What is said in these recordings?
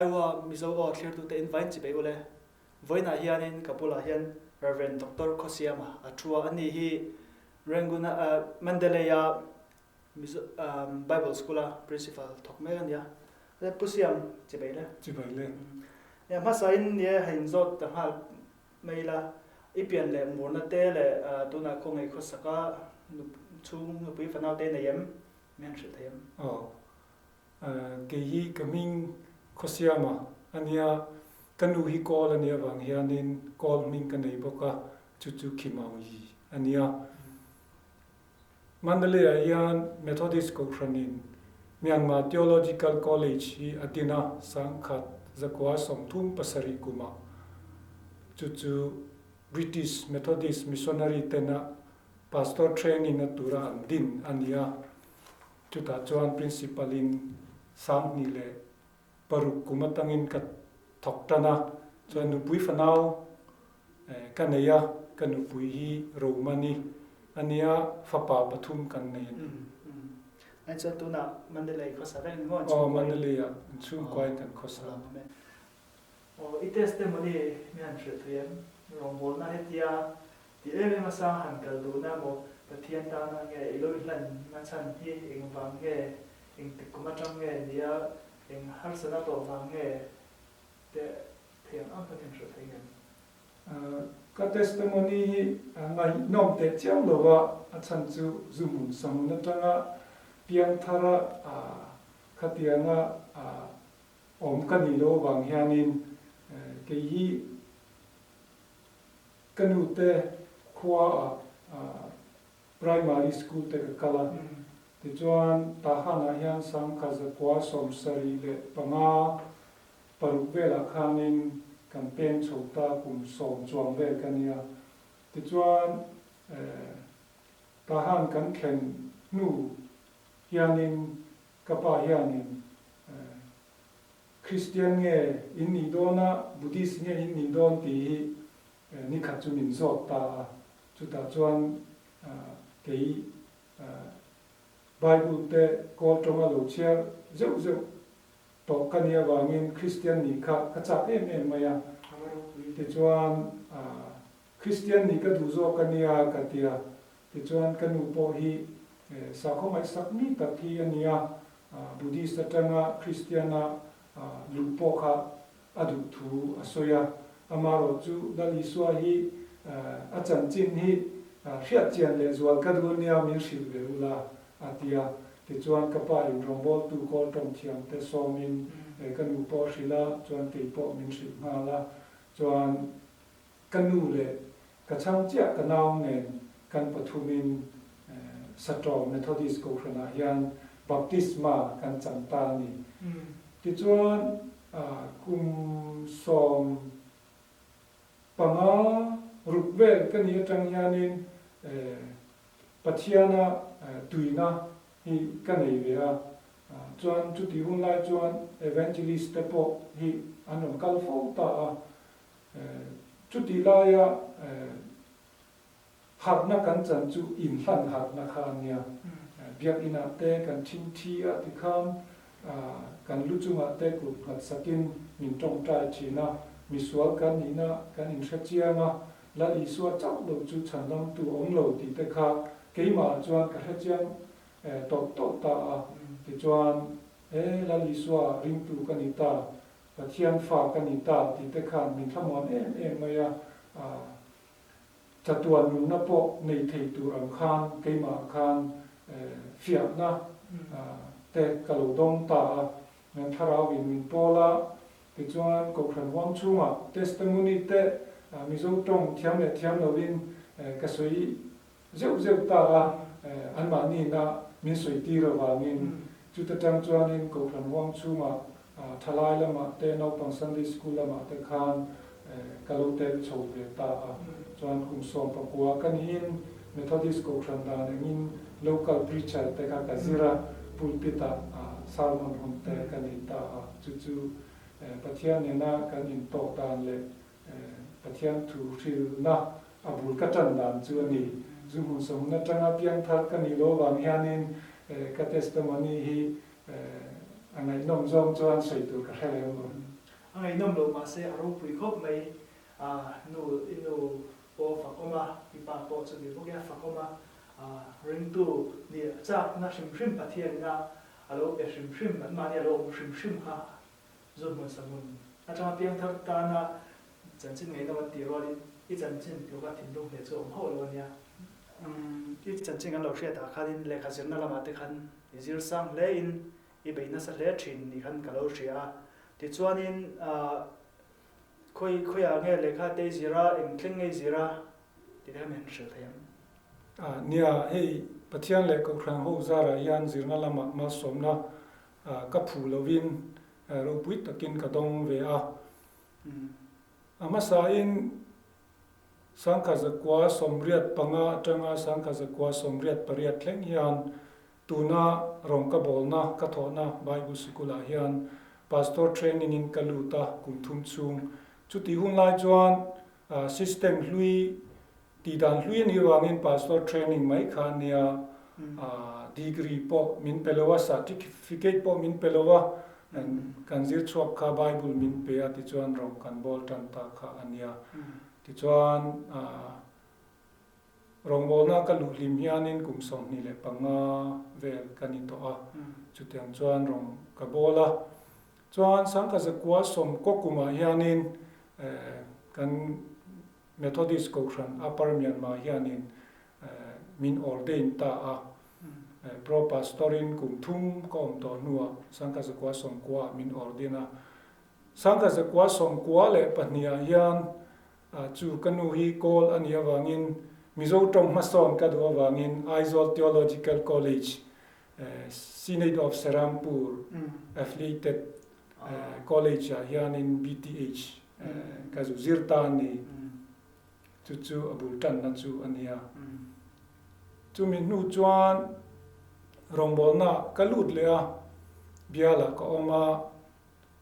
Iowa Mizo aw thlirtute in vain chi bei ule. Vawiinah hianin ka bulah hian Rev. Doctor Khawsiama a thu a, ani hi Rangoon-a Mandalay-a Mizo Bible School-a Principal thawk mek a nia. Pu Siam, chi bei le. Chi bei le. Nia, hmasain nia hei inzawt ta nghal mai ila, i pian leh murna te leh tunah khawngaih khawsaka chhung nupui fanau te nei em? Min han hrilh thei em? Aw. Kei hi ka hming Khawsiama a nia, ka nu hi Kawl a nih avang hianin Kawl hming ka nei bawk a, chu chu Khimauyi a nia. Mandalay-ah hian Methodist Kohhranin Myanmar Theological College hi a din a, sangkhat zakua 37 kumah chu chu British Methodist Missionary tena Pastor training-na tura an din a ni a. Chutah chuan Principal in 2006 kum atangin ka thawk tan a, chuan nupui fanau ka nei a, ka nupui hi Romani a nia, fapa pathum kan nei a ni. Ai chuan tunah Mandalay khawsa vek ni maw an chhungkuain? Aw, Mandalay ah an chhungkuain kan khawsa. Aw, i testimony mi han hrilh thei em? Rawngbawlna hetia Ti em em a sang han kal duhna maw Pathian tana nge i lo i hlan na chhan hi eng vang nge, eng tik kum atang nge nia, eng harsana tawh vang nge te thei ang ang khan hian hrilh thei ngem? Ka testimony hi ngaihnawm teh chiam lo a, a chhan chu Zuhmun Sahmun atanga piangthara khatianga awm ka nih loh avang hianin kei hi Ka nu te khua ah primary school te ka kal a, tichuan Tahan ah hian sangkha zakua 75 paruk velah khanin kan peng chho ta kum 10 chuang vel ka nia. Tichuan Tahan kan thlen hnu hianin ka pa hianin Kristian nge in nih dawn a, Buddhist nge in nih dawn tih hi nikhat chu min zawt ta a. Chutah chuan kei Bible te kawl tawnga lo chhiar zeuh zeuh tawh ka nih avangin Kristian nih kha ka chak em em mai a. Tichuan Kristian nih ka duh zawk a nia ka ti a. Tichuan ka nu pawh hi sakhaw ngaihsak mi tak hi a ni a, Buddhist atanga Kristiana luh pawh kha a duh thu a sawi a. Amaherawh chu Lal Isua hi a chanchin hi hriat chian leh zual ka duh ania min hrilh ve ula a ti a. Tichuan ka pa in rawngbawltu kawl tawng thiam te sawmin ka nu pawh a hrilh a, chuan kei pawh min hrilh nghal a. Chuan Ka nu leh ka chhang chiah ka nau nen kan pathumin Satawm Methodist Kohhranah hian baptisma kan chang ta a ni. Tichuan kum 15 ruk vel ka nih atang hianin Pathiana tuina hi ka nei ve a, chuan chutih hun lai chuan Evangelist te pawh hi an rawn kal fo ta a, Chutih laia harhna kan chan chu inhlan harhna kha a nia. Biakinah te kan thinthi a tikhan kan lu chungah te kut nghat sakin min tawngtai thin a, misual kan nihna kan inhre chiang a, Lal Isua chauh lo chu chhandamtu awm lo tih te kha keimahah chuan ka hre chiang tawlh tawlh ta a. Tichuan, he Lal Isua ringtu ka ni ta, Pathian fa ka ni ta tih te khan min thlamuan em em mai a, chatuan nunna pawh nei thei tur ang khan keimah khan fiahna te ka lo dawng ta a, nan thlarau in min pawl a, tichuan Kohhran huang chhungah testimony te Mizo tawng thiam leh thiam lovin ka sawi zeuh zeuh ta a, anmahniina min sawi tir avangin chuta tang chuanin Kohhran huang chhungah thalai lamah te naupang Sunday School lamah te khan ka lo tel chho ve ta a, chuan kum 19 ka nihin Methodist Kohhran dan engin local preacher te kha ka zir a, pulpit ah sermon hun te ka nei ta a, chu chu Pathian nena kan intawh dan leh Pathian thu hrilna a bul ka tan dan chu a ni. Zu hmun sawmna atanga piangthar ka nih loh avang hianin ka testimony hi a ngaihnawm zawng chuan sawi tur ka hre lem lo. A ngaihnawm loh mahse a ropui khawp mai. A nu i nu pawh a fakawm a, i pa pawh chuti bawkin a fakawm a. Ringtu nih chakna hrim hrim Pathianina a lo pe hrim hrim, anmahni a lo awm hrim hrim kha Zuhmun Sahmun atanga piangthar tana chanchin ngaihnawm an tih rualin i chanchin tluka thinlung hle chu a awm hauh lo a nia. I chanchin kan lo hriat ah khanin lehkha zirna lamah te khan i zir sang hlein i bei nasa hle thin ni khan ka lo hria a. Tichuanin khawi khawiah nge lehkha te i zir a, eng thleng nge i zir a tih te kha min han hrilh thei ang. Nia, hei Pathian leh Kohhran ho zarah hian zirna lamah malsawmna ka phu lovin ropui takin ka dawng ve a. A hmasain 1985 atanga 1988 thleng hian tuna rawng ka bawlna ka thawhna Bible Sikulah hian Pastor training in ka lut a kum thum chhung. Chutih hun lai chuan system hlui Tih dan hlui a nih avangin Pastor training mai kha a nia, degree pawh min pe lo a, certificate pawh min pe lo a, kan zir chhuak kha Bible min pe a tichuan rawng kan bawl tan ta kha a nia. Tichuan rawngbawlna ka luh hlim hianin kum 25 vel ka ni tawh a, chutiang chuan rawng ka bawl a. Chuan 1990 kumah hianin kan Methodist Kohhran Upper Myanmar hianin min ordain ta a, Pro Pastor-in kum thum ka awm tawh hnuah 1990 ah min ordain a. 1992 ah hian chu ka nu hi kawl a nih avangin Mizo tawng hmasawn ka duh avangin Aizawl Theological College, Synod of Serampur affiliated College ah hianin BTH ka zu zir ta a ni. Chu chu a bul tanna chu a nia. Chumi hnu chuan rawngbawlna ka lut leh a, bialah ka awm a,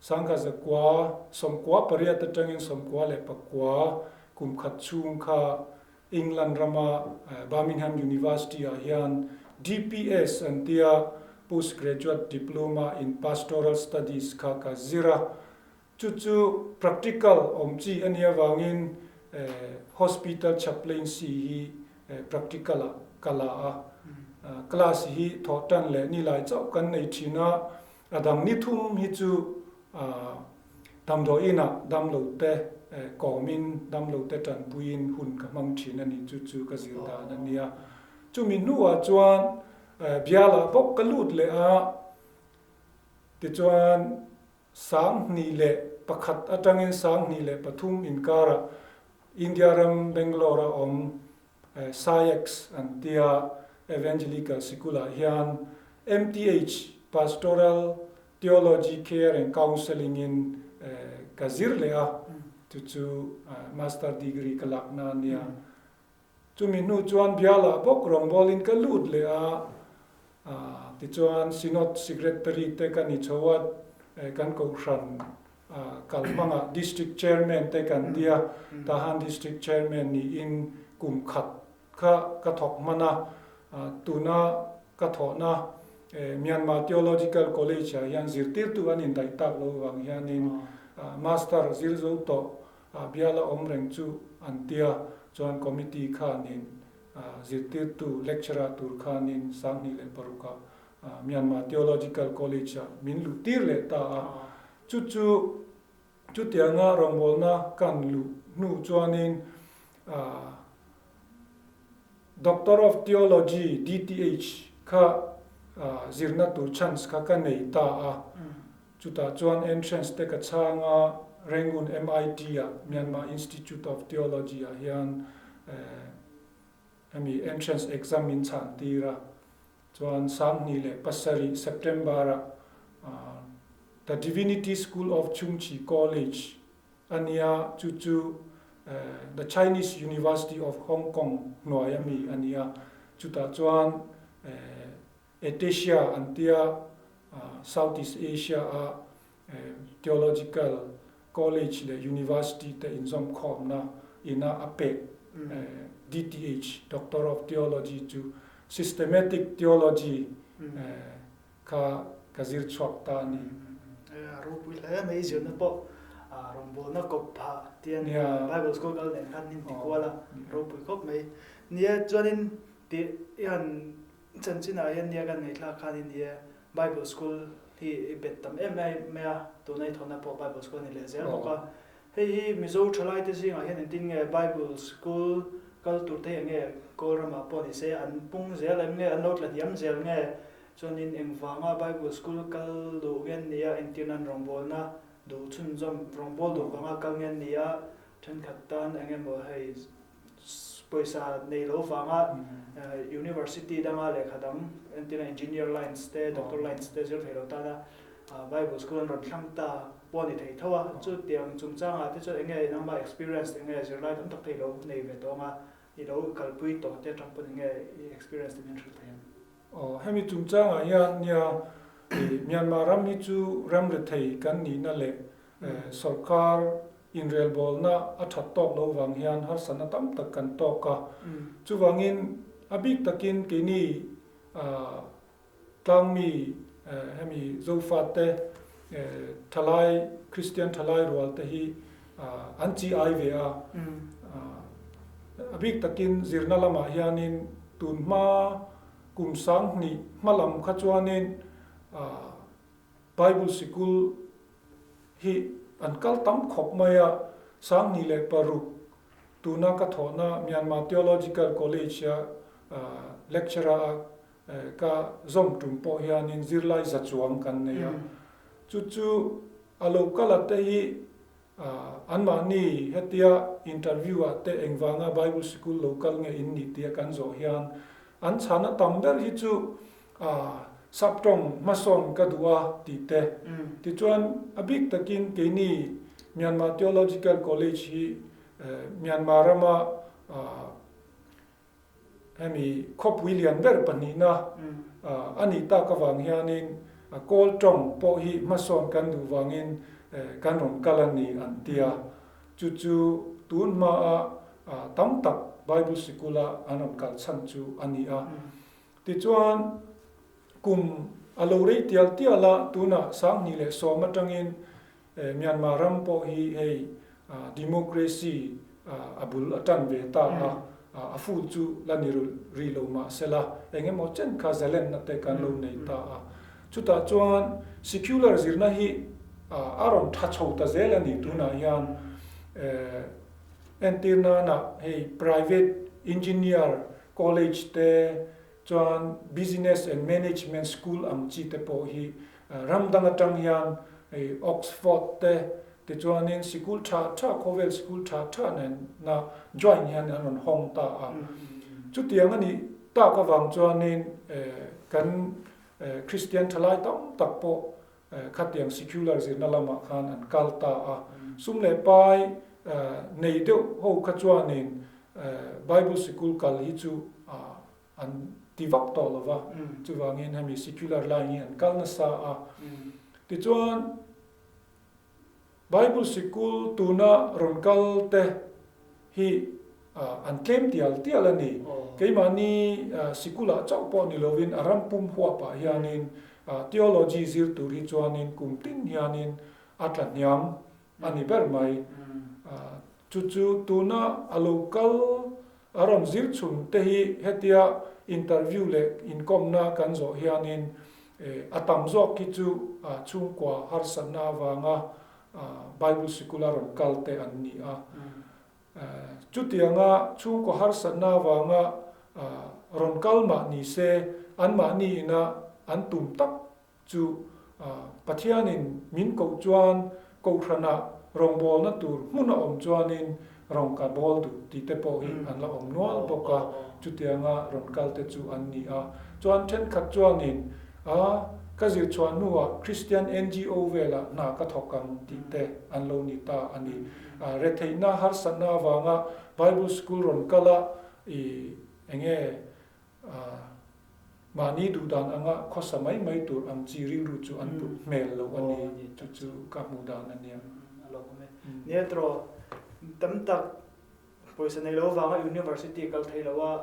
1998 atangin 99 kum khat chhung kha England rama Birmingham University ah hian DPS an tia Postgraduate Diploma in Pastoral Studies kha ka zir a. Chu chu practical awm chi a nih avangin Hospital Chaplaincy hi practical ah ka la a. Class hi thawh tan leh ni lai chauh kan nei thin a, a dang ni thum hi chu Damdawiin ah damlo te kawmin damlo te tanpuiin hun ka hmang thin a ni, chu chu ka zir dan a nia. Chumi hnuah chuan bialah bawk ka lut leh a, tichuan 2001 atangin 2003 inkarah India ram Bangalore a awm SAIEX an tia Evangelical Sikulah hian MTH Pastoral Theology Care and Counselling in ka zir leh a, chu chu Master Degree ka lak na a nia. Chumi hnu chuan bialah bawk rawngbawlin ka lut leh a, tichuan Synod Secretary te ka ni chho a, kan kohhran kal hmangah District Chairman te kan tia, Tahan District Chairman niin kum khat kha ka thawk hman a, tuna ka thawhna Myanmar Theological College ah hian zirtirtu an indaih tak lo vang hianin Master zir zo tawh biala awm reng chu an tia, chuan committee khanin zirtirtu lecturer tur khanin 2006 ah Myanmar Theological College ah min luh tir leh ta a, chu chu chutianga rawngbawlna kan luh hnu chuanin Doctor of Theology, DTH, kha zirna tur chance kha ka nei ta a, chutah chuan entrance te ka chhang a, Rangoon MIT ah, Myanmar Institute of Theology ah hian hemi entrance exam min chhan tir a, chuan 2007 September ah The Divinity School of Chungchi College a nia, chu chu The Chinese University of Hong Kong hnuai a mi a nia, chutah chuan Atesia an tia Southeast Asia a Theological College leh University te inzawmkhawmna ina a pek DTH, Doctor of Theology, chu Systematic Theology kha ka zir chhuak ta a ni. A ropui hle mai zirna pawh Rawngbawlna kawp phah tih a ni a, Bible School kal nen khan in ti kual a, ropui khawp mai. Nia, chuanin tih i han chanchinah hian nia kan ngaihthlak khanin nia Bible School hi i bet tam em mai a, tuna i thawhna pawh Bible School a ni leh zel bawk a. Hei hi Mizo thalaite zingah hian engtin nge Bible School kal tur te hi eng nge Kawl ramah pawh ni se an pung zel em nge, an lo tla hniam zel nge, chuanin engvanga Bible School kal duh nge an nia, engtin an rawngbawlna Duh chhunzawm rawngbawl duh vanga kal nge ni a, thenkhat tan eng emaw hei pawisa nei lo vanga university danga lehkha dang entirna engineer lines te doctor lines te zir thei lo tana Bible school an rawn thlang ta pawh a ni thei tho a, chutiang chungchangah te chuan eng nge nangmah experience eng nge zirlai tam tak te i lo nei ve tawh anga i lo kalpui tawh te atang pawn eng nge i experience te min hrilh thei ang. Aw, hemi chungchangah hian nia Myanmar ram hi chu ram rethei kan nihna leh sawrkar inrelbawlna a that tawk lo vang hian harsatna tam tak kan tawk a. Chuvangin a bik takin keini tlangmi hemi Zofate thalai Kristian thalai rual te hi an chi ai ve a. A bik takin zirna lamah hianin tun hma kum sanghnih hma lam kha chuanin Bible sikul hi an kal tam khawp mai a, 2006 tuna ka thawhna Myanmar Theological College-a lecturer-a ka zawm tum pawh hianin zirlai za chuang kan nei a, chu chu a lo kal a te hi Anmahni hetia interview ah te engvanga Bible sikul lo kal nge in nih tia kan zawh hian an chhana tam ber hi chu Saptawng hmasawn ka duh a tih te. Tichuan a bik takin keini Myanmar Theological College hi Myanmar rama Hemi khawpui lian ber pahnihna a nih tak avang hianin Kawl tawng pawh hi hmasawn kan duh vangin kan rawn kal a ni an ti a. Chu chu tun hmaa tam tak Bible sikula an rawn kal chhan chu a ni a. Tichuan kum a lo rei tial tial a, tunah 2010 atangin Myanmar ram pawh hi hei democracy a bul a tan ve ta a, a full chu la ni rih lo mah sela eng emaw chen kha zalenna te kan lo nei ta a. Chutah chuan secular zirna hi a rawn tha chho ta zel a ni tunah hian entir nana hei private engineer college te chuan business and management school ang chi te pawh hi Ram dang atang hian Oxford te tichuanin sikul tha tha, khawvel sikul tha tha nen na join hian an rawn hawng ta a. Chutiang a nih tak avang chuanin kan Kristian thalai tam tak pawh khatiang secular zirna lamah khan an kal ta a. Sum leh pai nei deuh ho kha chuanin Bible sikul kal hi chu an ti vak tawh lo va, chuvangin hemi secular line hi an kal nasa a. Tichuan, Bible sikul tuna rawn kal te hi an tlem tial tial a ni. Keimahni sikulah chauh pawh ni lovin a ram pum huapah hianin theology zir tur hi chuanin kum tin hianin a tla hniam a ni ber mai. Chu chu tuna a lo kal a rawn zir chhun te hi hetia interview leh inkawmna kan zawh hianin a tam zawk hi chu chhungkua harsatna avanga Bible sikul a rawn kal te an ni a. Chutianga chhungkua harsatna avanga rawn kal mah ni se anmahni ina an tum tak Chu Pathianin min koh chuan Kohhranah rawngbawlna tur hmun a awm chuanin rawn ka bawl duh tih te pawh hi an la awm nual bawk a, chutianga rawn kal te chu an ni a. Chuan thenkhat chuanin a ka zir chhuah hnuah Kristian NGO velah hna ka thawk ang tih te an lo ni ta a ni. Retheihna harsatna avanga Bible School rawn kal a i enge Mahni duhdan anga khawsa mai mai tur ang chi rilru chu an put hmel lo a ni, chu chu ka hmuh dan a nia. A lo awm e. Nia tawh, tam tak pawisa nei lo vanga university kal thei lo a,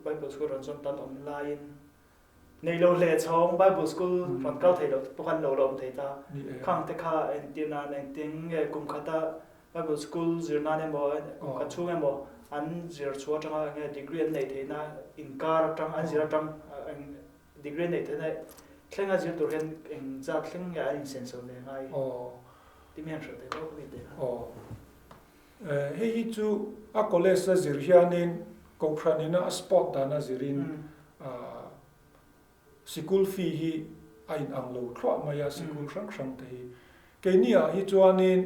Bible school rawn zawm tan awm laiin Nei lo hle chhawng Bible School rawn kal thei lo pawh khan lo la awm thei ta. Khang te kha entir nan engtin nge kum khata Bible School zir nan emaw kum khat chhung emaw an zir chhuah atanga enge degree an neih theihna inkar atang an zir atang degree an neih theihna thlenga zir tur hian eng zat thleng nge an insenso ve ngai tih mi han hrilh thei tawk mi teh kha. Hei hi chu a college a zir hianin Kohhran ina a sport dan a zirin sikul fee hi a in ang lo thluah mai a, sikul hrang hrang te hi. Keini ah hi chuanin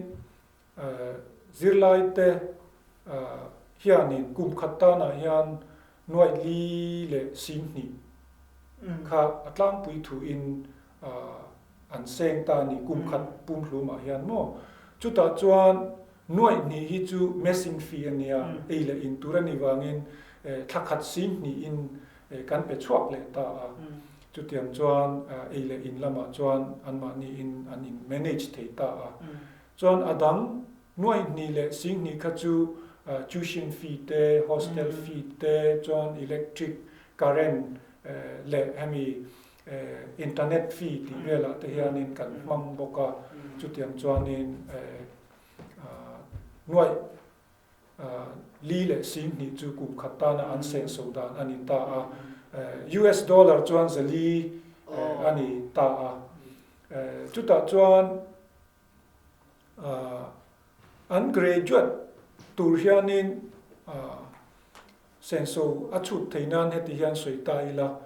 zirlai te hianin kum khat tanah hian nuaih li leh 20,000 kha a tlangpui thuin an seng ta a ni kum khat pumhlum ah hian maw. Chutah chuan Nuaih hnih hi chu messing fee a nia, ei leh in tur a nih vangin thla khat 20,000 in kan pe chhuak leh ta a. Chutiang chuan ei leh in lamah chuan anmahni in an in manage thei ta a. Chuan a dang nuaih hnih leh 20,000 kha chu tuition fee te, hostel fee te, chuan electric current leh hemi internet fee tih velah te hianin kan hmang bawk a. Chutiang chuanin Nuaih li leh 20,000 chu kum khat tana an sengso dan a ni ta a. US dollar chuan 400 a ni ta a. Chutah chuan an graduate tur hianin Senso a chhut thei nan heti hian sawi ta ila,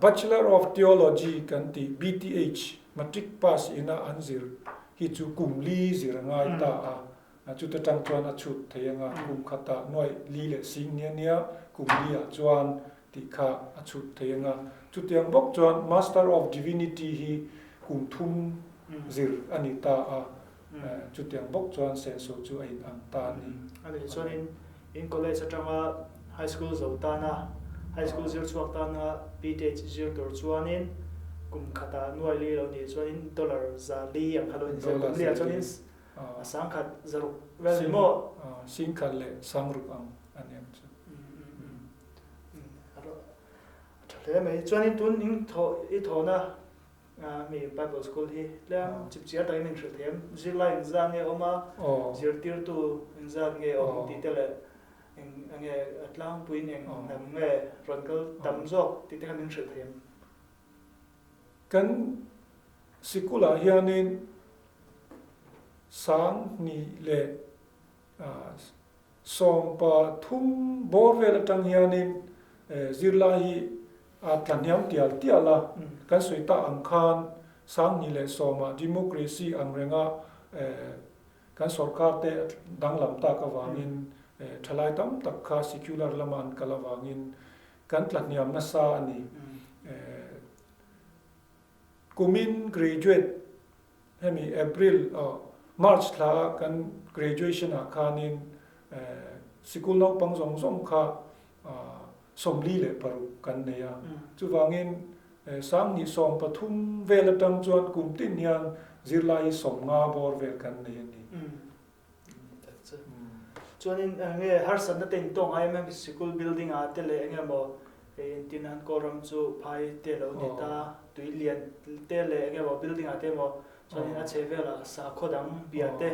Bachelor of Theology kan tih BTH matric pass ina an zir hi chu kum li zir a ngai ta a, chuta tang chuan a chhut thei anga kum khatah nuaih li leh sing nia nia kum li ah chuan tih kha a chhut thei anga, chutiang bawk chuan Master of Divinity hi kum thum zir a ni ta a, Chutiang bawk chuan senso chu a in ang ta a ni. A nih chuanin in college atanga high school zo tana, high school zir chhuak tana BTech zir tur chuanin kum khatah nuai li lo nih chuanin dollar 400 ang kha lo in zir. Kum liah chuanin a 10,000 600 vel ni maw? 10,000 leh 600 ang a ni ang chu. A tha hle mai. Chuanin tun in i thawhna Mi Bible School hi tlem chipchiar takin min hrilh thei em? Zirlai engzat nge awm a, zirtirtu engzat nge awm tih te leh eng nge a tlangpuiin eng hnam nge rawn kal tam zawk tih te kha min hrilh thei em? Kan sikulah hianin 2013 bawr vel atang hianin zirlai hi a tla hniam tial tial a, kan sawi tak ang khan 2010 ah democracy ang renga kan sorkar te danglam tak avangin thalai tam tak kha secular lama an kal avangin kan tla hniam nasa a ni. Kumin graduate Hemi April aw March thla a kan graduation ah khanin sikul naupang zawng zawng kha 46 kan nei a. Chuvangin 2013 vel atang chuan kum tin hian zirlai hi 50 bawr vel kan nei a ni. Chuanin enge harsatna te intawng ai em sikul building ah te leh enge maw hei entir nan Kawlram chu phai te lo ni ta tui lian te leh enge maw building ah te emaw chuanin a chhe velah sakhua dang bia te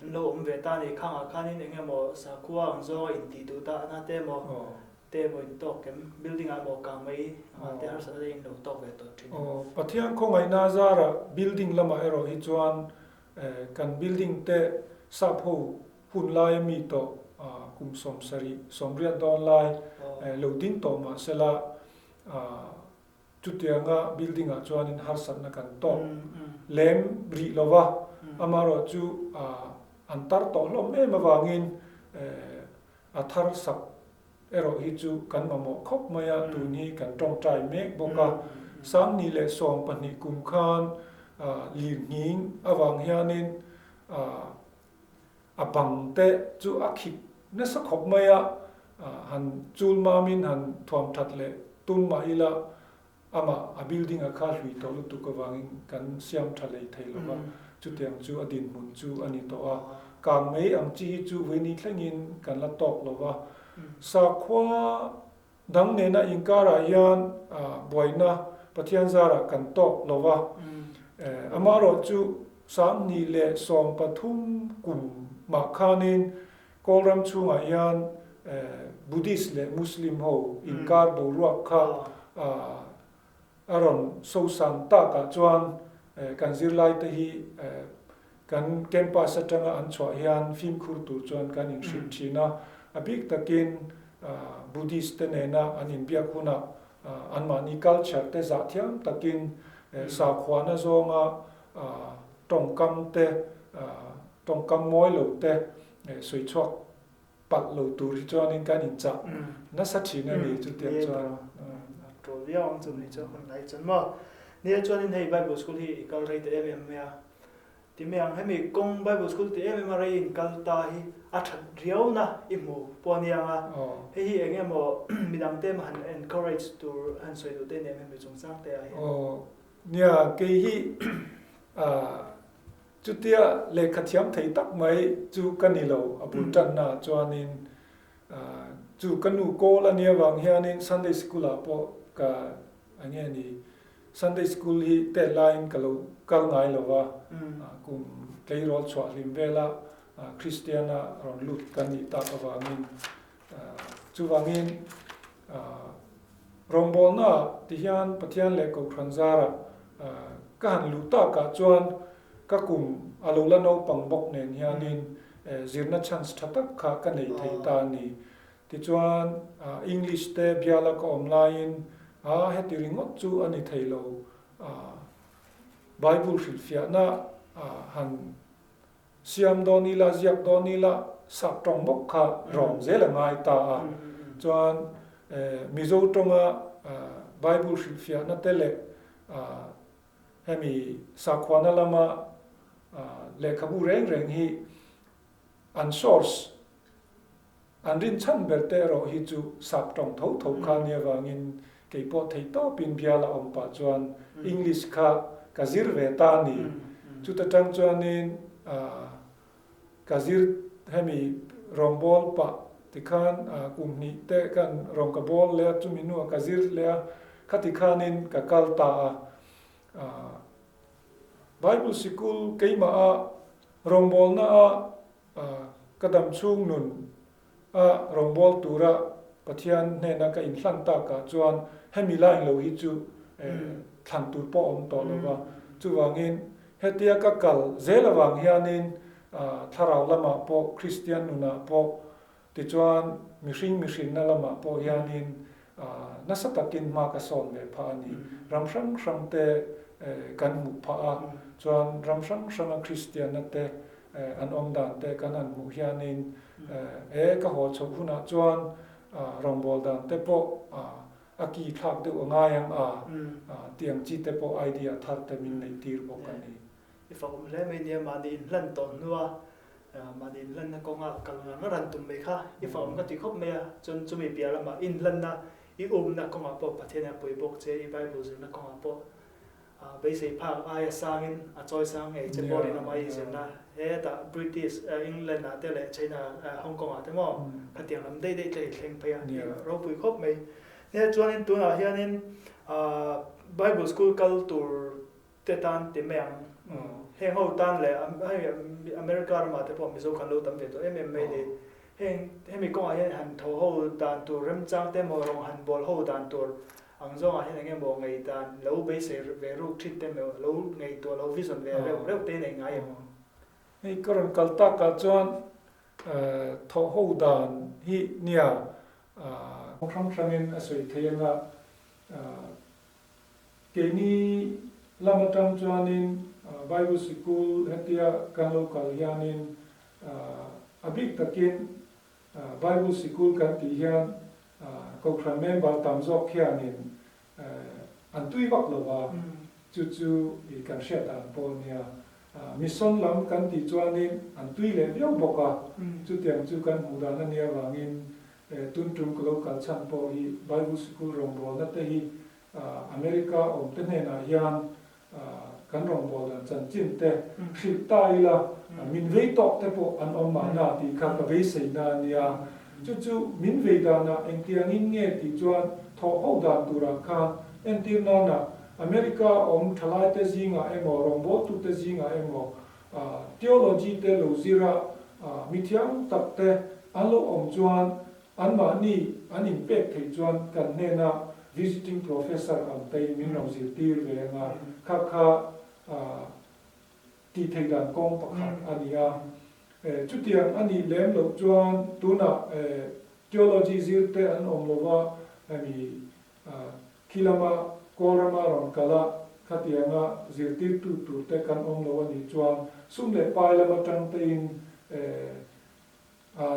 an lo awm ve ta a ni. Khang ah khanin enge maw sakhua ang zawnga intih duh ta na te emaw te emaw intawk em building ah emaw kang mai ang ah te harsatna te in lo tawk ve tawh thin em. Pathian khawngaihna zarah building lamah erawh hi chuan Kan building te sap ho hun lai a mi tawh kum 70, 80 dawn lai lo ding tawh mah sela chutianga building ah chuanin harsatna kan tawk lem rih lo va, amaherawhchu an tar tawh hlawm em avangin a thar sak erawh hi chu kan mamawh khawp mai a, tun hi kan tawngtai mek bawk a. 2012 kum khan lirnghing avang hianin a bang te chu a khik nasa khawp mai a, han chul mamin han thuam that leh tum mah ila amah a building a kha hlui tawh lutuk avangin kan siam tha lei thei lo va, chutiang chu a dinhmun chu a ni tawh a. Kang mai ang chi hi chu vawiini thlengin kan la tawk lo va, sakhua. dang nena inkarah hian buaina Pathian zarah kan tawk lo va, amaherawhchu 2013 kumah khanin Kawlram chhungah hian Buddhist leh Muslim ho inkar boruak kha a rawn sosan takah chuan kan zirlaite hi kan campus atanga an chhuah hian fimkhur tur chuan kan inhrilh thin a. A bik takin Buddhist te nena an inbiak hunah anmahni culture te zah thiam takin sakhuana zawnga tawngkam te, tawngkam mawi lo te sawi chhuak palh lo tur hi chuanin kan inchah nasa thin a ni chutiang chuan. A tul viau ang chu mai chu hun lai chuan maw. Nia chuanin hei Bible School hi i kal rei ta em em mai a. Ti mai ang hemi kawng Bible School ti em em a rei in kal ta hi a that riau na i hmu pawh a niang a. Hei hi eng emaw midang te han encourage tur han sawi duh te nem hemi chungchang te ah hian. Aw nia kei hi Chutia lehkha thiam thei tak mai chu ka ni lo, a bul tanna ah chuanin chu ka nu kawl a nia vang hianin Sunday School ah pawh ka eng nge ni Sunday School hi tet laiin ka lo kal ngai lo va, kum tleirawl chhuah hlim vela Kristiana rawn lut kan nih tak avangin chuvangin Rawngbawlna ah ti hian Pathian leh Kohhran zarah ka han luh takah chuan ka kum a lo la naupang bawk nen hianin zirna chance tha tak kha ka nei thei ta a ni. Tichuan English te biala ka awm laiin a heti ringawt chu a ni thei lo, Bible hrilhfiahna han Siam dawn ila, ziak dawn ila, sap tawng bawk kha rawng zel a ngai ta a. Chuan Mizo tawnga Bible hrilhfiahna te leh hemi sakhuana lama lehkhabu reng reng hi an source, an rinchhan ber te erawh hi chu sap tawng tho tho kha nia vangin kei pawh thei tawpin bial a awm pah chuan English kha ka zir ve ta a ni. Chuta tang chuanin ka zir hemi rawngbâwl pah tikhan kum hnih te kan rawn ka bâwl leh a, chumi hnuah ka zir leh a, khati khanin ka kal ta a. Bible sikul keimah a rawngbâwlna a Ka dam chhung nun a rawngbâwl tura Pathian hnena ka inhlan takah chuan hemi line lo hi chu thlan tur pawh a awm tawh lo va. Chuvangin hetia ka kal zel avang hianin thlarau lamah pawh Kristian nunah pawh tichuan mihring mihrinna lamah pawh hianin nasa takin hma ka sawn ve phah a ni. Ram hrang hrang te kan hmuh phah a, chuan ram hrang hranga Kristianna te an awm dan te kan han hmuh hianin e ka haw chhoh hunah chuan rawngbâwl dan te pawh a ki thlak deuh a ngai ang a, tih ang chi te pawh idea thar te min neih tir bawk a ni. I fak awm hle mai nia, mahni inhlan tawh hnua mahni inhlanna kawnga kal ngar ngar han tum mai kha i fak awm ka ti khawp mai a, chuan chumi piah lamah inhlanna i umna kawngah pawh Pathian a pui bawk che, i Bible zirna kawngah pawh beisei phak aia sangin a chawi sang ngei che pawh rinawm a i zirna hetah British England ah te leh China Hong Kong ah te maw khatiang lam daih daih tle i thleng phei a ropui khawp mai. Nia chuanin tunah hianin Bible school kal tur te tan ti mai ang heng ho tan leh hei America ramah te pawh Mizo kan lo tam ve tawh em em mai ni heng hemi kawngah hian han tho ho dan tur remchang te emaw rawng han bawl ho dan tur ang zawngah hian eng emaw ngei dan lo beisei ve ruk thin te emaw lo ngaihtuah lo vision ve reuh reuh te nei ngai em? Hei ka rawn kal takah chuan thawh ho dan hi nia hrang hrangin a sawi thei anga Keini lam atang chuanin Bible sikul hetia kan lo kal hianin a bik takin Bible sikul kan tih hian Kohhran member tam zawk hianin an tui vak lo va, chu chu kan hriat dan pawh a nia. Mission lam kan tih chuanin an tui leh viau bawk a, chutiang chu kan hmuh dan a nia vangin tun tum ka lo kal chhan pawh hi Bible sikul rawngbawlna te hi America awmte hnenah hian kan rawngbâwl dan chanchin te hrilh ta ila, min vei tawk te pawh an awm mahna tih kha ka beiseina a nia. Chu chu min vei danah engtiangin nge tih chuan thawh ho dan turah khan entir nana America awm thalaite zingah emaw rawngbawltute zingah emaw theology te lo zira mithiam tak te an lo awm chuan anmahni an inpek theih chuan kan hnena visiting professor ang tein min lo zirtir ve anga kha kha tih theih dan kawng pakhat a ni a. Chutiang a nih lem loh chuan tunah theology zir te an awm lova hemi khi lama Kawl rama rawn kal a, khatianga zirtirtu tur te kan awm lo a nih chuan sum leh pai lam atang tein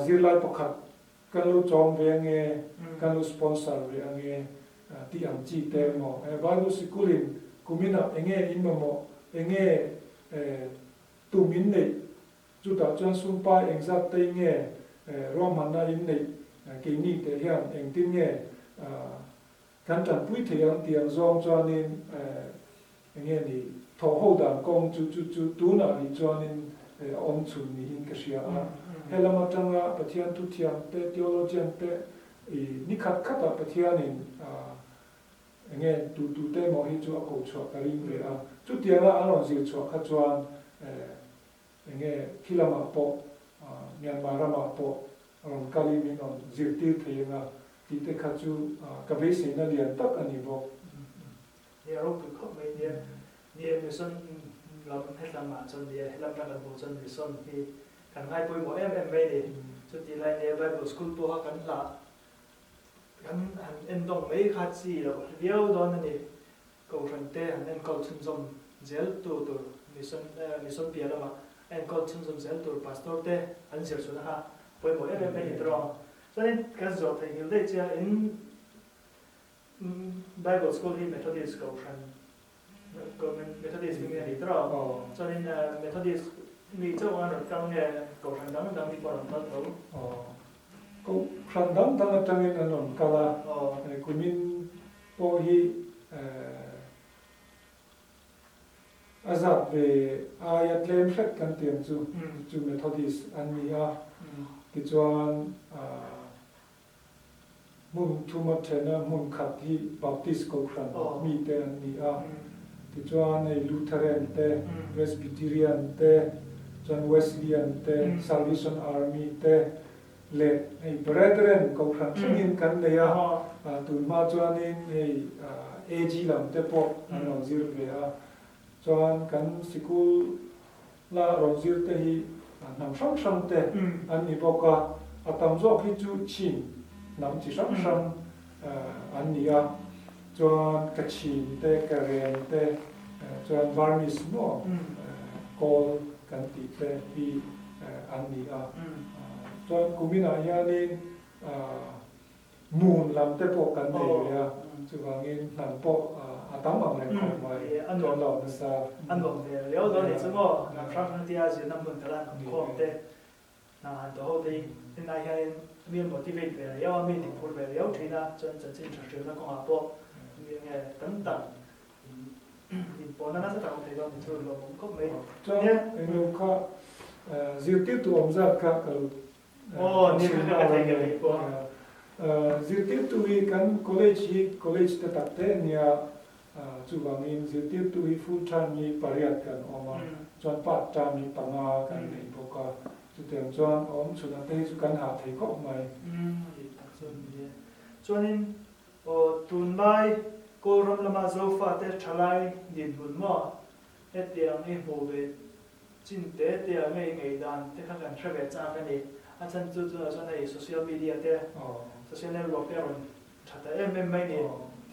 zirlai pakhat kan lo chawm ve ange, kan lo sponsor ve ange tih ang chi te emaw Bible sikulin kuminah enge in mamawh, enge tum in neih, chutah chuan sum pai engzat te nge ruahmanna in neih keini teh hian engtin nge Kan tanpui thei ang tih ang zawng chuanin eng nge ni thawh ho dan kawng chu chu chu tunah rih chuanin a awm chhun niin ka hria a. Helam atanga Pathian thuthiam te, theologian te i ni khat khatah Pathianin eng nge tu tu te emaw hi chu a ko chhuah ka ring ve a. Chutianga an rawn zir chhuah kha chuan eng nge khi lamah pawh Myanmar ramah pawh rawn kalin min rawn zirtir thei anga Tih te kha chu ka beiseina lian tak a ni bawk. Nia ropui khawp mai nia. Nia mission lam hetlam ah chuan nia helam atang kan hmuh chuan mission hi kan ngai pawimawh em em mai ni. Chutih lai nia Bible school pawha kan hlah kan han endawng mai kha chi loh viau dawn a ni. Kohhran te han enkawl chhunzawm zel tu tur mission mission piah lamah a enkawl chhunzawm zel tur pastor te an zir chhuna kha pawimawh em em mai ni tawh. Chuanin kan zawh theihnghilh daih che a, in Bible School hi Methodist Kohhran, Methodist hming a ni tawh a, chuanin Methodist mi chauh an rawn kal nge Kohhran dang dang mi pawh an rawn kal tho? Kohhran dang dang atangin an rawn kal a, kumin pawh hi a zat ve aia tlem hret kan ti ang chu, chu Methodist an ni a, tichuan hmun thuma thena hmun khat hi Baptist Kohhran mite an ni a, tichuan hei Lutheran te, Presbyterian te, chuan Wesleyan te, Salvation Army te leh hei Brethren Kohhran thlengin kan nei a, tunhma chuanin hei AG lam te pawh an lo zir ve a, chuan kan sikul la rawn zir te hi hnam hrang hrang te an ni bawk a, a tam zawk hi chu Chin hnam chi hrang hrang an ni a, chuan Kachin te, Karen te, chuan Burmese maw Kawl kan tih te hi an ni a. Chuan kuminah hianin Moon lam te pawh kan nei ve a, chuvangin hnam pawh a tam ang reng khawp mai, kan lo nasa. A nuam ve riau dawn nih chu maw, hnam hrang hrang tia zirna hmun kala an awm khawm te, hna han tawh ho te hi tunlai hianin mi an motivate ve riau a, mi an inphur ve riau thin a, chuan chanchin tha hrilhna kawngah pawh mi enge tam tak inpawhna nasa tak awm thei dawn nih chu lawmawm khawp mai. Chuan englo kha zirtirtu awm zat kha ka lo Aw, ni kha ka thei ngei pawh. Zirtirtu hi kan college hi college te tak te ania, chuvangin zirtirtu hi full time hi pariat kan awm a, chuan part time hi panga kan nei bawk a, chutiang chuan awm chhun a te hi chu kan hah thei khawp mai. Dik tak chuan ni e. Chuanin aw tunlai Kawlram lama Zofate thalai dinhmun maw hetiang hi hmuh ve Chin te te ah ngei ngei dan te kha kan hre ve chak a ni. A chhan chu chunah chuan hei social media te, social network te a rawn tha ta em em mai ni.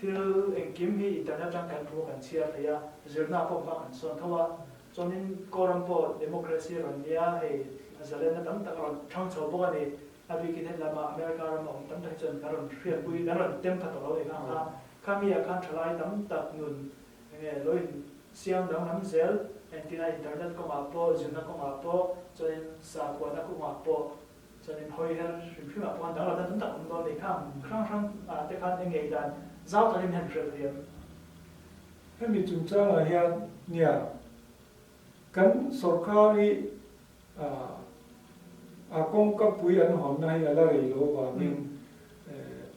Thil engkim hi internet atang kan hmu kan chhiar thei a, zirna pawh hma kan sawn tho a. Chuanin Kawlram pawh democracy a rawn nia, hei zalenna tam tak a rawn thang chho bawk a ni. A bikin hetlama America rama awm tam tak hi chuan kan rawn hriatpui, kan rawn tem pha tawh lo a ni kha kha. Khami ah khan thalai tam tak nun Enge lo in siam danglam zel, entina internet kawngah pawh, zirna kawngah pawh, chuanin sakhuana kawngah pawh, chuanin hawi her hrim hrimah pawh khan danglamna tam tak awm dawn ni kha ang hrang hrang ah te khan enge i dan zau takin han hrilh thiam. Hemi chungchangah hian nia kan sorkar hi ah. a kawngka pui an hawnna hi a la rei lo avangin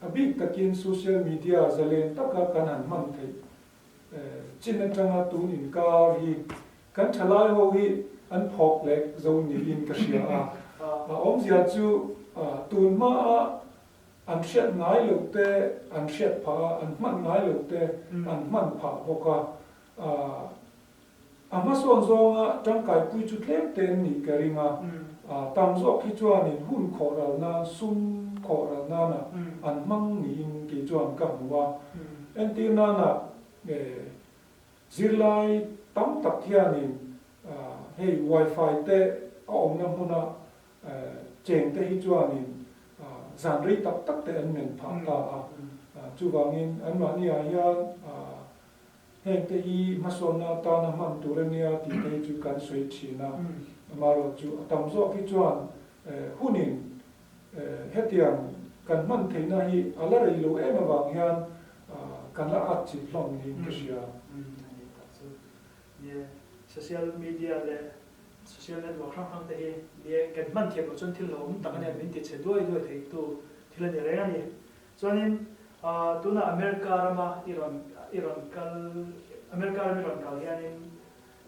a bik takin social media zalen taka kan han hman theih chin atanga tun inkar hi kan thalai ho hi an phawk lek zo niin ka hria a. A awmzia chu tun hmaa an hriat ngai loh te an hriat phah a, an hman ngai loh te an hman phah bawk a. A hmasawn zawnga tangkaipui chu tlem te an nih ka ring a, tam zawk hi chuanin hun khawh ral nan, sum khawh ral nana an hmang niin kei chuan ka hmu a. Entir nana zirlai tam tak hianin hei wifi te a awmna hmuna cheng te hi chuanin zan rei tak tak te an men phah ta a. Chuvangin anmahniah hian Heng te hi hmasawnna atana hman tur a nia tih te hi chu kan sawi thin a, amaherawh chu a tam zawk hi chuan hunin hetiang kan hman theihna hi a la rei lo em avang hian kan la at chilh hlawm niin ka hria. A ni tak chu. Nie, social media leh social network hrang hrang te hi nie kan hman thiam loh chuan thil hlauhawm tak a nia, min ti chhe duai duai theitu thil a ni reng a ni. Chuanin tunah America rama i rawn i rawn kal America ram i rawn kal hianin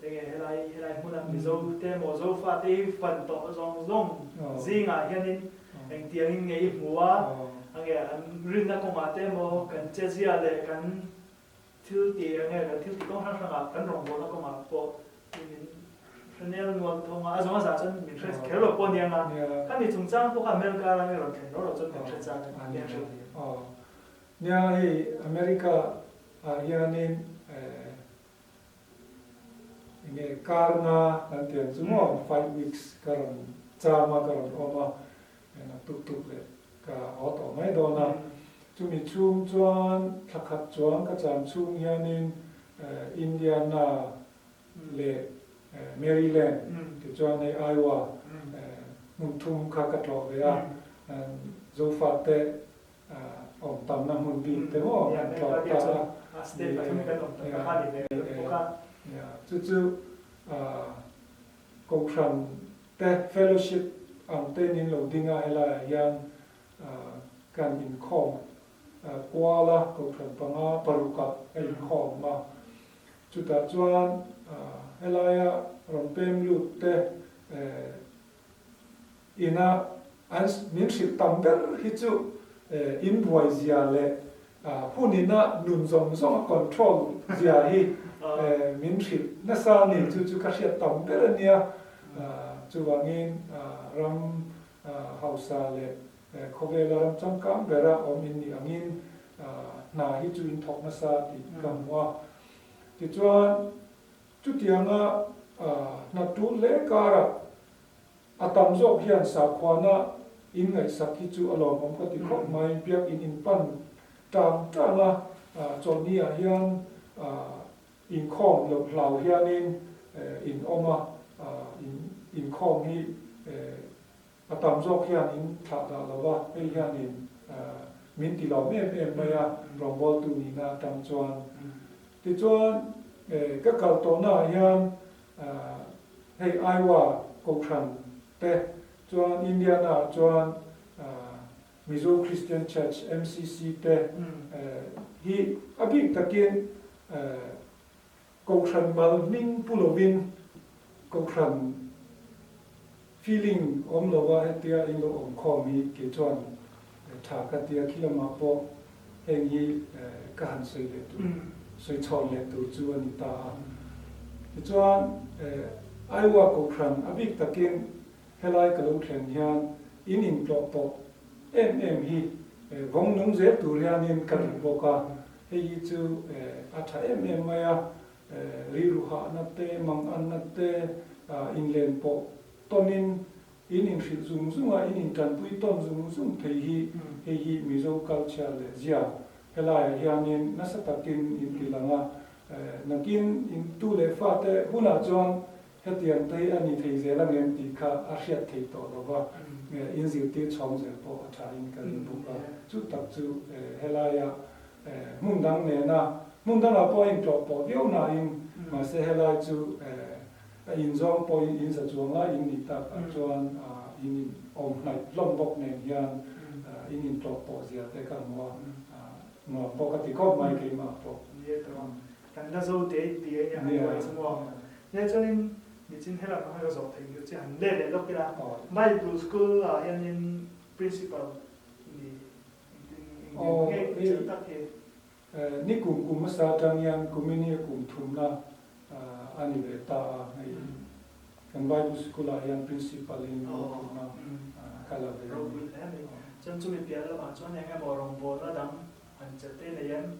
enge helai helai hmuna Mizo te emaw Zofa te hi fan tawh zawng zawng zingah hianin engtiangin nge i hmu a, enge an rinna kawngah te emaw kan chezia leh kan Thil ti eng nge kan thil ti kawng hrang hrangah kan rawngbawlna kawngah pawh min hre nel nual thawng a, a zawng a zah chuan min hre kher lo pawh aniang a, kha mi chungchang pawh kha America ram i rawn thlen rawh rawh chuan kan hre chang a ni a hre thei. Aw nia hei America ah hianin enge kar nga kan ti ang chu maw 5 weeks ka rawn cham a ka rawn awm a naktuk tuk leh Ka haw tawh mai dawn a, chumi chhung chuan thla khat chuang ka cham chhung hianin Indiana leh Maryland tichuan hei Iowa hmun thum kha ka tlawh ve a, Zofate awm tamna hmun bik te maw kan tlawh ta a. Chu chu Kohhran te fellowship ang te nin lo ding a helaiah hian kan inkhawm kual a, kohhran panga parukah a inkhawm a, chutah chuan helaia rawn pem lut te ina an min hrilh tam ber hi chu in buai zia leh hun ina nun zawng zawng a control zia hi min hrilh nasa a ni. Chu chu ka hriat tam ber a nia. Chuvangin ram hausa leh khawvela ram changkang bera awm in nih angin hna hi chu in thawk nasa tih ka hmu a. Tichuan chutianga hna tul hle karah A tam zawk hian sakhuana in ngaihsak hi chu a lawmawm ka ti khawp mai. Biakin in pan tang tang a, chawlhni ah hian inkhawm loh hlau hianin in awm a, inkhawm hi a tam zawk hian in thlah dah lo va, hei hianin min ti lawm em em mai a, rawngbawltu nihna atang chuan. Tichuan ka kal tawhna ah hian Hei Iowa Kohhran te chuan Indiana ah chuan Mizo Christian Church, MCC, te hi a bik takin Kohhran mal hming pu lovin Kohhran feeling awm lova hetia in lo awm khawm hi kei chuan tha ka tia khi lamah pawh heng hi ka han sawi leh tur sawi chhawn leh tur chu a ni ta a. Tichuan Iowa Kohhran a bik takin helai ka lo thlen hian in intlawh tawh em em hi vawng nung zel tur hianin ka duh bawk a, hei hi chu a tha em em mai a, Rilru hahna te, manganna te inlen pawh tawnin in inhrilh zung zung a, in intanpui tawn zung zung thei hi hei hi Mizo culture leh zia helaiah hianin nasa takin in ti lang a, nakin in tu leh fate hunah chuan hetiang te hi a ni thei zel ang em tih kha a hriat thei tawh lo va, in zirtir chhawng zel pawh a thain ka ring bawk a, chu tak chu helaia Hmun dang nena hmun dangah pawh a intlawh pawh viau nain mahse helai chu a inzawng pawhin in za chuang lai in nih takah chuan In in awm hnaih hlawm bawk nen hian in intlawh pawh zia te ka hmu a, nuam pawh ka ti khawp mai keimah pawh. Nia tawng kan la zo te in ti a nia han buai chu maw. Nia chuanin nichin helam ang hi ka zawh theih nghilh che han let leh lawk ila Bible school ah hianin principal ni engtin engtin nge chelh tak hi. Ni kum kum hmasa atang hian kumin hi a kum thumna a ni ve ta a, hei kan Bible School ah hian Principal in mawhphurhna ka la ve a ni. Ropui hle mai. Chuan chumi piah lamah chuan eng emaw rawngbawlna dang han chelh te nei em?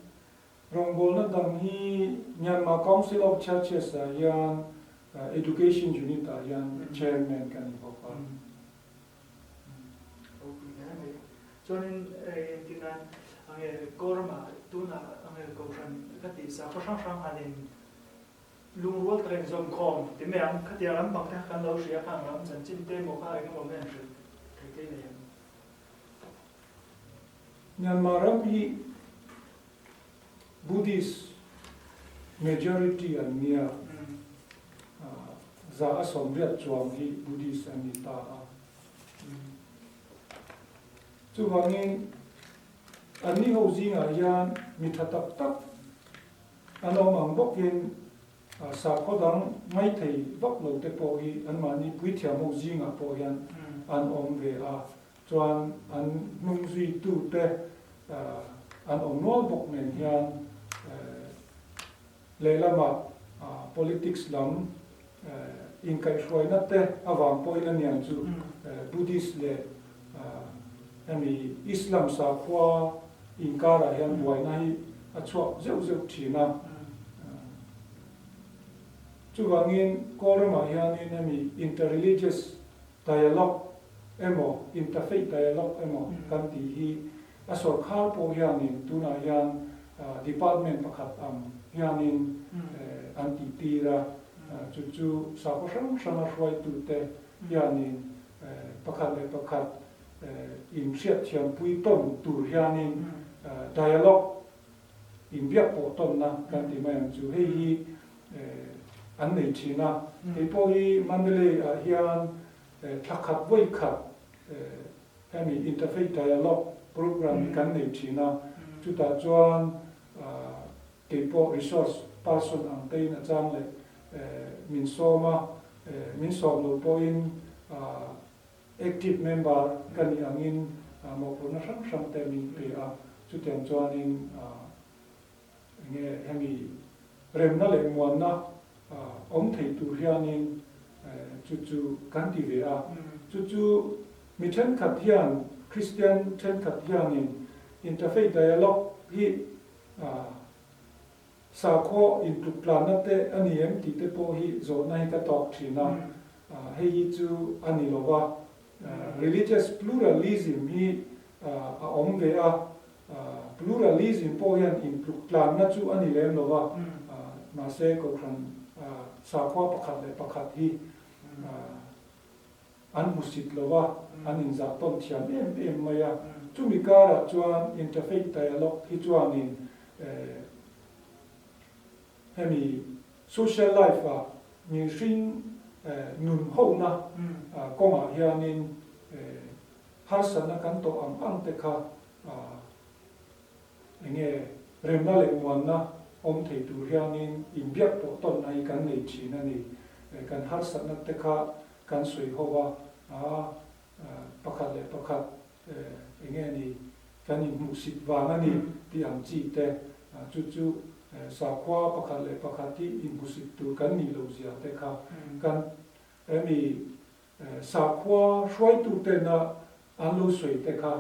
Rawngbawlna dang hi Myanmar Council of Churches ah hian Education Unit ah hian Chairman ka ni bawk a. Ropui hle mai. Chuanin engtin nan ange Kawrama tunah ange Kohhran ka tih sakhaw hrang hrang hanin lungrual taka inzawm khawm ti mai ang. Khatiang lam pang te kha kan lo hria kha ang lam chanchin te emaw kha engemaw hian hrilh thei te nei ang. Myanmar ram hi Buddhist majority an nia, za a 80 chuang hi Buddhist an ni ta a. Chuvangin anni ho zingah hian mi tha tak tak an awm ang bawkin sakhaw dang ngaithei vak lo te pawh hi anmahni puithiam ho zingah pawh hian an awm ve a. Chuan an hnung zuitute an awm nual bawk nen hian lehlamah politics lam inkaihhruaina te avang pawhin a niang chu Buddhist leh hemi Islam sakhua inkarah hian buaina hi a chhuak zeuh zeuh thin a. Chuvangin Kawlramah hianin hemi inter-religious dialogue emaw interfaith dialogue emaw kan tih hi a sawrkhar pawh hianin tunah hian department pakhat ang hianin an tih tir a, chu chu sakhaw hrang hranga hruaitute hianin pakhat leh pakhat inhriatthiampui tawn tur hianin dialogue inbiak pawh tawnna kan ti mai ang chu. Hei hi an nei thin a, kei pawh hi Mandalay ah hian thla khat vawi khat hemi Interfaith Dialogue program hi kan nei thin a, chutah chuan kei pawh resource person ang tein a chang leh min sawm a, min sawm lo pawhin Active member ka nih angin mawhphurhna hrang hrang te min pe a, chutiang chuanin enge hemi remna leh muanna awm thei tur hianin chu chu kan ti ve a. Chu chu mi thenkhat hian, Kristian thenkhat hianin Interfaith Dialogue hi Sakhaw intluk tlanna te a ni em tih te pawh hi zawhna hi ka tawk thin a, hei hi chu a ni lo va. Religious pluralism hi a awm ve a, pluralism pawh hian intluk tlanna chu a ni lem lo va, mahse kohhran sakhua pakhat leh pakhat hi an hmusit lo va, an inzah tawn thiam em em mai a. Chumi karah chuan Interfaith Dialogue hi chuanin hemi social life-ah mihring nun hona kawngah hianin harsatna kan tawh ang ang te kha enge remna leh muanna awm thei tur hianin inbiak pawh tawnna hi kan nei thin a ni. Kan harsatna te kha kan sawi ho a, pakhat leh pakhat enge ni kan inhmuhsit vang a ni tih ang chi te, chu chu sakhua pakhat leh pakhat hi inhmuhsit tur kan nih loh zia te kha kan hemi sakhua hruaitu tena an lo sawi te kha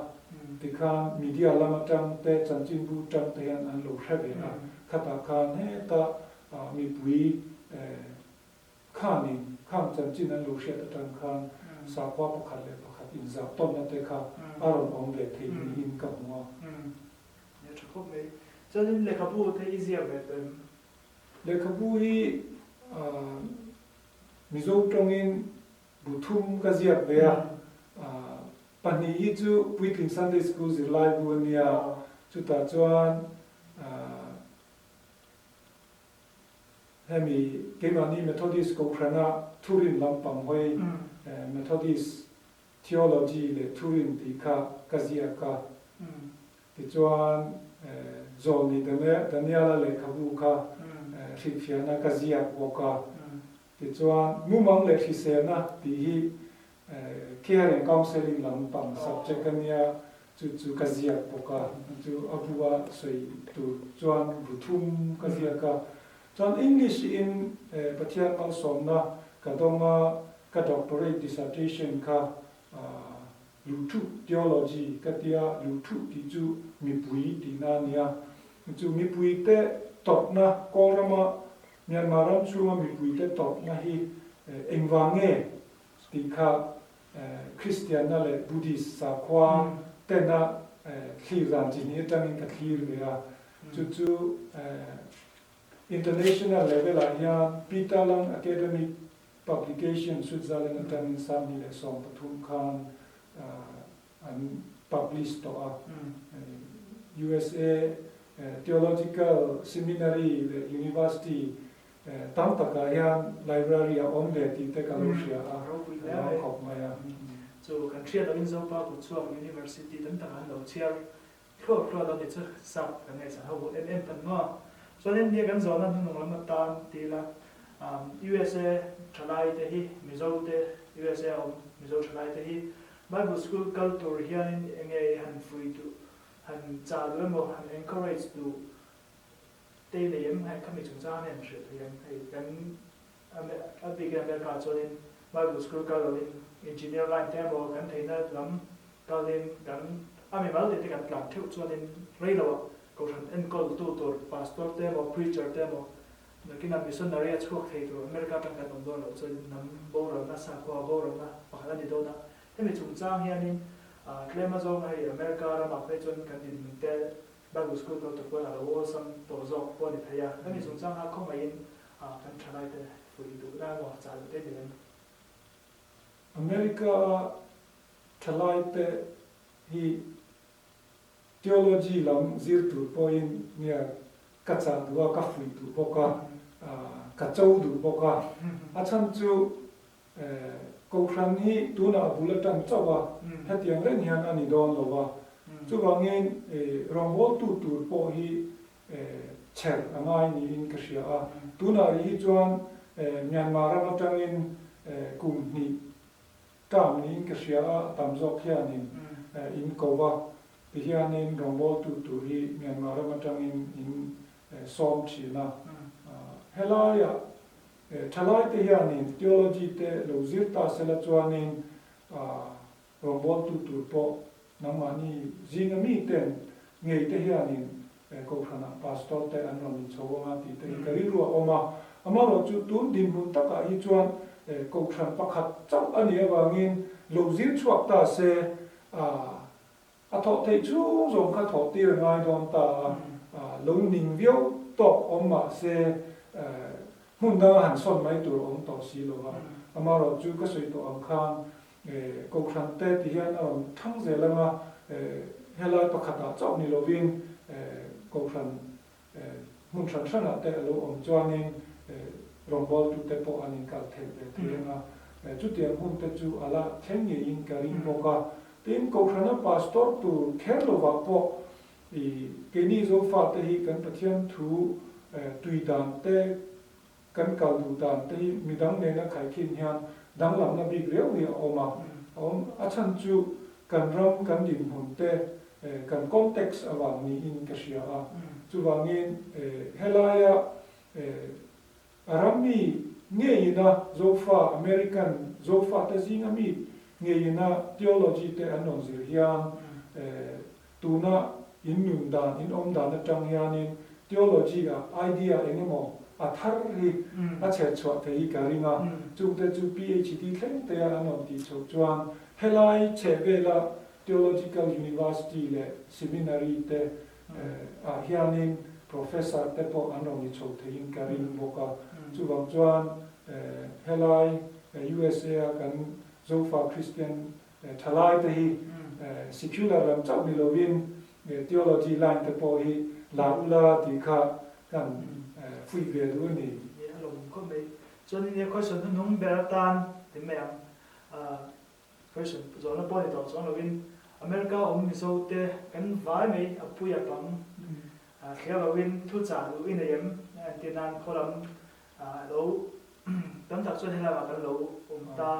tikhan media lam atang te chanchinbu tang te hian an lo hre ve a, khatah khan heta mipui Khanin, khang chanchin an lo hriat atang khan sakhua pakhat leh pakhat inzah tawnna te kha a rawn awm ve thei niin ka hmu a. Nia tha khawp mai. Chuanin lehkhabu te i ziak ve tawh em? Lehkhabu hi Mizo tawngin bu thum ka ziak ve a. Pahnih hi chu Puitling Sunday School zirlai bu a nia. Chutah chuan Hemi keimahni Methodist Kohhrana thurin lampang hawi Methodist Theology leh Thurin tih kha ka ziak a. Tichuan, Zawlni Daniela lehkhabu kha hrilhfiahna ka ziak bawk a. Tichuan, mumang leh hriselna tih hi Care and Counselling lampang subject a nia, chu chu ka ziak bawk a. Chu a bu a sawi tur chuan bu thum ka ziak a. Chuan English in Pathian malsawmna ka dawng a, ka doctorate dissertation kha Luhṭhuh theology ka tia, luhṭhuh tih chu mipui tihna a nia. Chu mipuite tawrhna, Kawlrama Myanmar ram chhunga mipuite tawrhna hi engvang nge tih kha Kristianna leh Buddhist sakhua tena thlir dan chi hnih atangin ka thlir ve a. Chu chu International level ah hian Peter Lang Academic Publication Switzerland atangin 2013 khan an publish tawh a. USA Theological Seminary leh University tam takah hian library a awm ve tih te ka lo hria a, a lo khawp mai a. Chu kan hriat lohin Zopa Kutchhuak University tam takah an lo chhiar Thluak thluak dawn ni chu sap kan ngaihsan ho em em pan maw? Chuan India kan zawhna hnuhnung lam atan ti ila USA thalai te hi Mizo te USA a awm Mizo thalai te hi Bible school kal tur hianin enge i han fui duh han chah duh emaw han encourage duh te i nei em hei khami chungchang hian hrilh thei em hei kan a bikin America ah chuanin Bible school kal loin engineer line te emaw kan theihna lam Kalin kan a mimal tih te kan tlan theuh chuanin rei loah Kohhran enkawl tu tur Pastor te emaw Preacher te emaw nakinah Missionary a chhuak thei tur America atang kan awm dawn loh chuan hnam boralna sakhua boralna pakhat a ni dawn a. Hemi chungchang hianin tlem azawng hei America ramah phei chuan kan dinhmun te Bible School kal tur pawn a lo awlsam tawh zawk pawh a ni thei a. Hemi chungchang kha khawngaihin kan thalaite fuih duhna emaw chah duh te ni em? America a Thalaite hi theology lam zir tur pawhin nia ka chah duh a, ka fuih duh bawk a, ka cho duh bawk a. A chhan chu Kohhran hi tunah a bul atang chauh a, hetiang reng hian a ni dawn lo va. Chuvangin rawngbawltu tur pawh hi chher a ngai niin ka hria a. Tunah rih hi chuan Myanmar ram atangin kum hnih Term niin ka hria a, a tam zawk hianin in ko va, tihianin rawngbawltu tur hi Myanmar ram atangin in sawm thin a. Helaiah thalaite hianin theology te lo zir ta sela chuanin rawngbawltu tur pawh nangmahni zinga miten ngei te hianin Kohhranah pastor te an rawn inchho ang a tih te hi ka rilru a awm a. Amaherawhchu tun dinhmun takah hi chuan Kohhran pakhat chauh a nih avangin lo zir chhuak ta se a thawh theih chhung zawng kha thawh tir a ngai dawn ta a, lo ning viau tawk awm mah se hmun danga han sawn mai tur a awm tawh si lo va. Amaherawhchu ka sawi tawh ang khan Kohhran te ti hian a rawn thang zel ang a, helai pakhatah chauh ni lovin Kohhran hmun hran hranah te a lo awm chuanin rawngbawltute pawh an inkal theih ve thei ang a, chutiang hun te chu a la thleng ngeiin ka ring bawk a. Tin, Kohhrana pastor tur kher lovah pawh keini Zofate hi kan Pathian thu tui dan te, Kan kal duh dan te hi midang nena khaikhin hian danglamna bik riau hi a awm a, a awm. A chhan chu kan ram, kan dinhmun te, kan context avang niin ka hria a. Chuvangin helaia a ram mi ngeiina Zofa, American Zofa te zinga mi ngeiina theology te an rawn zir hian Tuna in nun dan, in awm dan atang hianin theology ah idea eng emaw a thar hi a chher chhuah thei hi ka ring a, chungte chu PhD thleng te a an rawn tih chhoh chuan helai chheh vela theological university leh seminary te ah hianin professor te pawh an rawn ni chho theiin ka ring bawk a, chuvang chuan helai USA a kan Zofa Christian Thalai te hi secular lam chauh ni lovin theology line te pawh hi la ula tih kha kan fuih ve duh a ni. Ni a lawm khawp mai. Chuan in he question hnuhnung ber atan ti mai ang. Question zawhna pawh ni tawh chuang lovin America awm Mizo te kan vai mai a pui a pang thliar lovin thu chah duh i nei em? Entir nan khaw lam lo tam tak chuan helaiah kan lo awm ta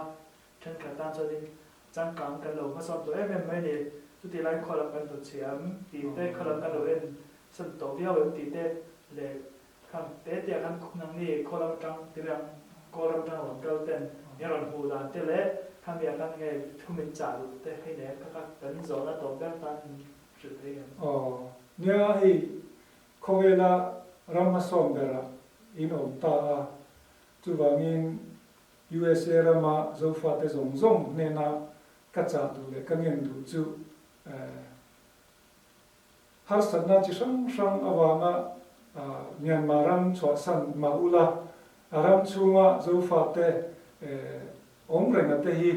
thenkhat tan chuanin changkang kan lo hmasawn tawh em em mai a ni. Chutih laiin khaw lam kan hnuchhiam tih te, khaw lam kan lo en san tawh viau em tih te leh Khang te te ah khan nangni khaw lam atang ti mai ang, kawl ram atang rawn kal ten in rawn hmuh dan te leh khami ah khan nge thu min chah duh te hei nen kha kha kan zawhna tawp ber tan min hrilh thei em? Aw, nia hei khawvela ram hmasawn berah in awm ta a, chuvangin USA rama Zofate zawng zawng hnena ka chah duh leh ka ngen duh chu eh, Harsatna chi hrang hrang avanga Myanmar ram chhuahsan mah ula, a ram chhunga Zofate awm renga te hi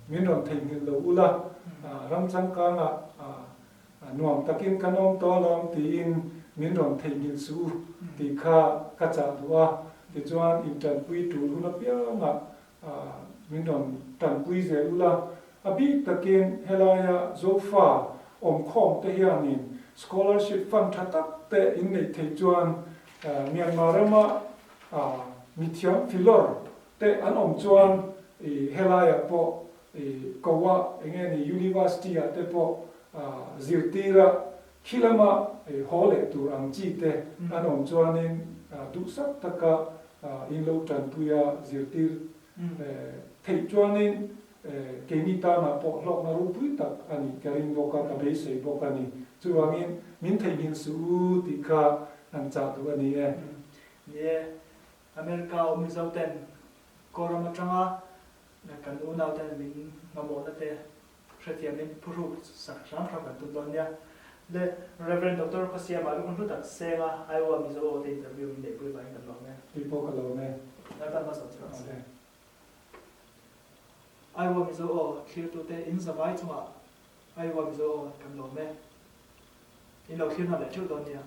min rawn theihnghilh lo ula, ram changkangah nuam takin kan awm tawh alawm tiin min rawn theihnghilh suh u tih kha ka chah duh a. Tichuan intanpui tul hun apiangah Min rawn tanpui zel ula, a bik takin helaia Zofa awmkhawm te hianin scholarship fund tha tak te in neih theih chuan Myanmar rama mithiam filawr te an awm chuan helaiah pawh Goa enge ni University ah te pawh zirtira khi lama haw leh tur ang chi te an awm chuanin duhsak taka in lo tanpui a zirtir theih chuanin keini tanah pawh hlawkna ropui tak a nih ka ring bawk a, ka beisei bawk a ni. Chuvangin min theihnghilh suh u tih kha an chah duh a ni e. Ni e, America awm Mizo ten Kawlram atanga kan unau ten min mamawhna te Hrethiamin phuhruk sak hram hram kan tum dawn nia. Le Rev. Doctor Khawsiama lukhum hlu tak senga Iowa Mizo aw te interview min neihpui vangin kan lawm e. Tih pawh ka lawm e. Lalpan hmasawn che rawh se. Iowa Mizo aw thlirtute in zavai chungah Iowa Mizo aw kan lawm e. In lo thlir hna leh theuh dawn nia.